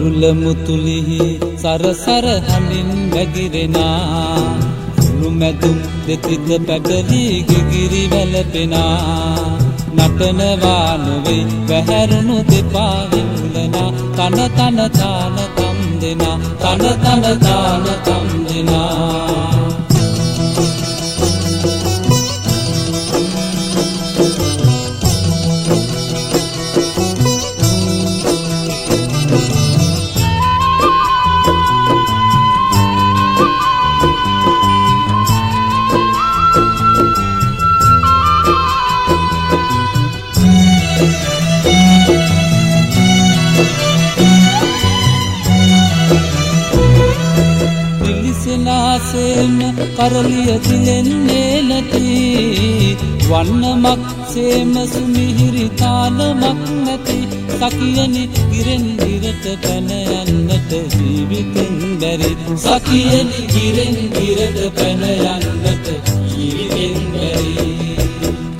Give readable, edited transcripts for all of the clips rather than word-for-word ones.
කිරුළ මුතුලිහි සරසර හඬින් වැගිරෙනා සුළු මැදුම් දෙතිත පැටලී ගිගිරි වැළපෙනා නටනවා නොවේ වැහැරුණු දෙපා වෙවුලනා තන තන තාන තම් දෙනා තන තන තාන තම් දෙනා. සේම කරලිය දිලෙන්නේ නැති වන්නමක් සේම සුමිහිරි තාලමක් නැති සකියනි ගිරෙන් ගිරට පැන යන්නට ජීවිතෙන් බැරි සකියනි ගිරෙන් ගිරට පැන යන්නට ජීවිතෙන් බැරි.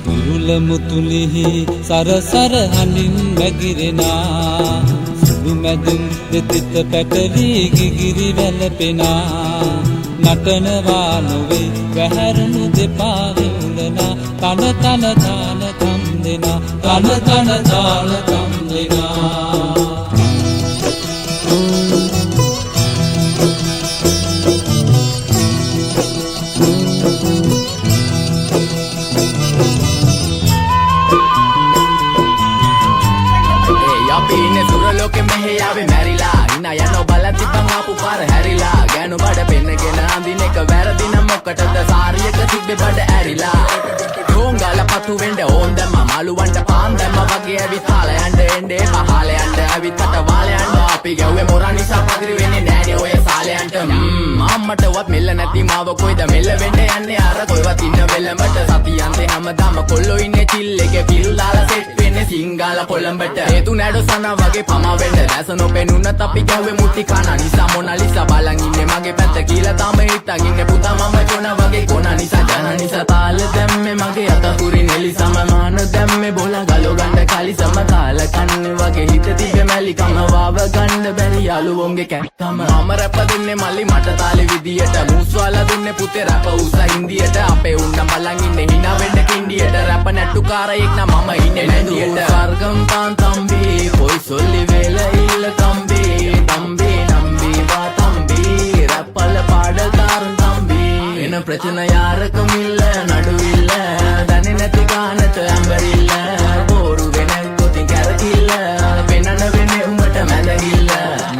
කිරුළ මුතුලිහි සරසර හඬින් වැගිරෙනා සුළු මැදුම් දෙතිත පැටලී ගිගිරි වැළපෙනා නටනවා නොවේ වැහැරුණු දෙපා වෙවුලනා තන තන තාන තම් දෙනා තන තන තාන තම් දෙනා. අපි ඉන්නේ සුර ලෝකෙ මෙහෙ ආවේ මැරිලා ඉනා යනෝ බලන් තිබ්බන් ආපු පාර හැරිලා ගෑනු බඩ පෙන්නගෙන අඳින එක වැරදි නම් මොකටද සාරියක තිබ්බේ බඩ ඇරිලා ඩෝංගාලා පතු වෙන්න ඕන් දැම්මා මාළුවන්ට පාන් දැම්මා වගේ ඇවිත් තාල යන්න එන්න එපා හාල යන්න ඇවිත් කට වාල යන්න අපි ගැව්වේ මොරා නිසා පදිරි වෙන්නේ නෑනේ ඔය සාලයන්ට. අම්මටවත් මෙල්ල නැති මාව කොයිද මෙල්ල වෙන්න යන්නේ අර කොයිවත් ඉන්න වෙලඹට සතියන්තේ හැමදාම කොල්ලෝ ඉන්නේ චිල් එකේ පිල් දාලා සෙට් වෙන්නේ සිංගාල කොළඹට හේතු නෑඩෝ සනා වගේ පමා වෙන්න දැස නොපෙනුනත් අපි ගැහුවේ මුට්ටි කන නිසා මොනාලිසා බලන් ඉන්නේ මගේ පැත්ත කියලා තාම හිතන් ඉන්නේ පුතා මම චොන වගේ කොන නිසා ජන නිසා තාල දැම්මේ මගේ අත හුරින් එලිසම මාන දැම්මේ බොලා ගලෝ ගන්න කලිසම කාල කන්නේ වගේ හිත තිබ්බේ මැලිකම වාව ගන්න බැරි යාළුවෝන්ගේ කැක්කම මම රැප දෙන්නේ මල්ලි මට තාලේ විදියට මූස්වාලා දුන්නේ පුතේ රැප උස හින්දියට අපේ උන්න බලන් ඉන්නේ හිනා වෙන්න කින්ඩියට රැප නැට්ටුකාරයෙක් නම් මම ඉන්නේ නැන්දියට. ස්වර්ගම් தான் தம்பி போய் சொல்லி வேலை இல்ல தம்பி தம்பி நம்பி வா தம்பி ரப்பல பாடல் தாரும் தம்பி என்ன பிரச்சனை யாருக்கும் இல்ல நடுவில்ல தனி நெத்தி காணத்து அம்பர் இல்ல போரு වෙන කොතින් කැරකිල්ල පෙනන වෙන්නේ උඹට මැදගිල්ල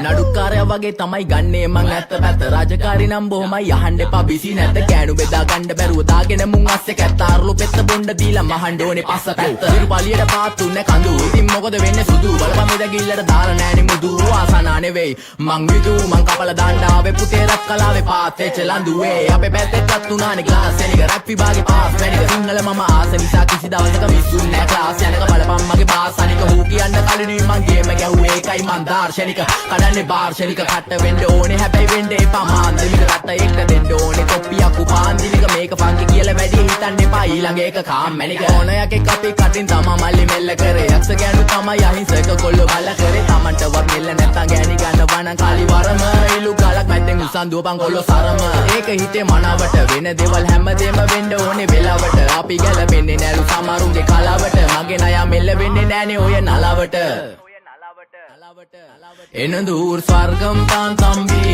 නඩුකාරයා වගේ තමයි ගන්නේ මං ඇත්ත පැත්ත රාජකාරි නම් බොහොමයි අහන්න එපා බිසි නැත ගෑනු බෙදා ගන්න බැරුව දාගෙන මුන් අස්සේ කැත්ත අරලු පෙත්ත බොණ්ඩ දීලා මහන්න ඕනේ පස්ස පැත්ත සිරුපලියට පාත් තුන්නේ කඳු ඉතින් මොකද වෙන්නේ සුදු බලපන් මෙදගිල්ලට දාලා නෑනේ මුදු ආසනා නෙවෙයි මං විදු මං කපලා දාන්න ආවේ පුතේ රැප් කලාවේ පාත් වෙච්ච ලඳුවේ අපේ පැත්තේ කත් උනානේ ග්ලාස් එනික රැප් විභාගේ පාස් වෙනික සිංහල මම ආස නිසා කිසි දවසක මිස් වුන්නේ නෑ ක්ලාස් යනක බලපන් මගේ පාස් අනික හූ කියන්න කලිනුයි මං ගේම ගැහුවේ ඒකයි මං දාර්ශනික කඩන්නේ දාර්ශනික කට්ට වෙන්න ඕනේ හැබැයි වෙන්න එපා මාන්දමික රට එක්ක දෙන්න ඕනේ කොප්පියක් උපාන්දිනික මේක ෆන්කි කියලා වැඩි හිතන්න එපා ඊළඟ එක කාමැනික ඕන යකෙක් අපි කටින් තමා මල්ලි මෙල්ල කරේ යක්ෂ ගෑනු තමයි අහිංසක කොල්ලෝ බල්ල කරේ තමන්ටවත් මෙල්ල නැත්තම් ගෑණි ගන්නවා නම් කාලි වරම ඉලු ගලක් මැද්දෙන් උසන් දුවපන් කොල්ලෝ සරම ඒක හිතේ මනාවට වෙන දේවල් හැමදේම වෙන්න ඕනේ වෙලාවට අපි ගැලපෙන්නේ නෑලු සමහරුන්ගේ කලාවට මගේ නයා මෙල්ල වෙන්නේ නෑනේ ඔය නලාවට. எனது ஊர் ஸ்வர்க்கம் தான் தம்பி